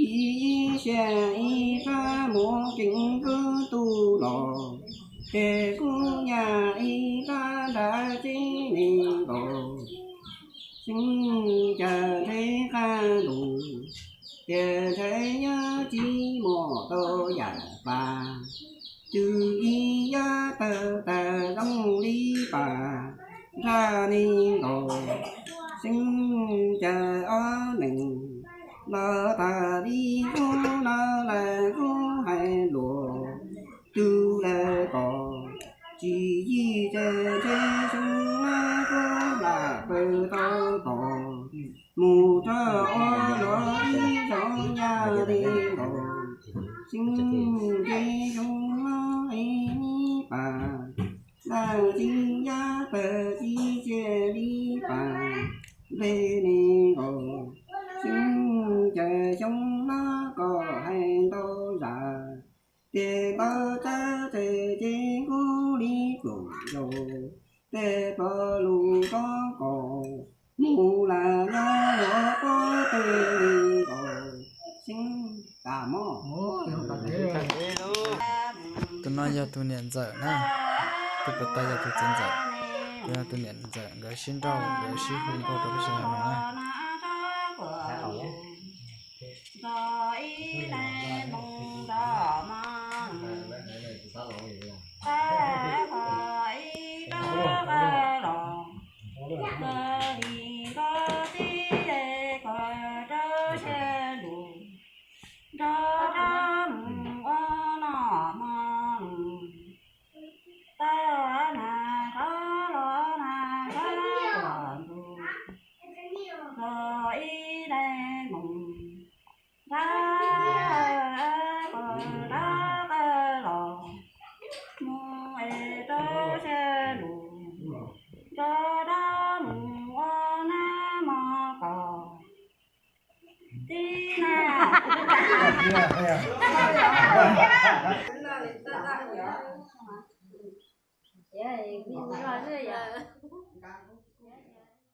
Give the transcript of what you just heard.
Ib xyoos ib rab mus keeb kwj tu los, ces kuv nyaj ib rab nrab tsev neeg nkaus. Xeeb Ncaws nthe qab ntuj, ces nthe nyob tsis muaj tau yam pab. Cwj ib yam tawg tag zoo li pas nraj neeg nkaus. Xeeb Ncaws ob leeg los tag li kuv no lawm kuv hais lus. Tus lawv kom tsis yig ces ntshe xyoo no kuv lam pw tau tos mus rau ua luaj ib zaug nyaj li nkaus. Xeeb Ncaws xyoo no ib mi pas, lawv tsis yog pawg tsis cia li pas npe li nkaus. Xeeb Ncaws xyoo no koj hais ntau zam, ces ntau tsab tes ces kuv li pluam zaus, tej pog lus koj kom mus lawm nyob luag pob tw li nkaus. Xeeb tas mog. Tus no yog tus niam ntxawm na, tus puas tau yog tus txiv ntxawm, tus no tus niam ntxawm, nkawd sib nrauj nkawd sib hu nkauj rau lub sij hawm no na. Nrog rab mus ua noj mov, tawm na thov los na thov los ntuj. Los ib daim mus, rov qab los, mus es rau sab lus, rov qab mus ua nab mov kos. Tib na.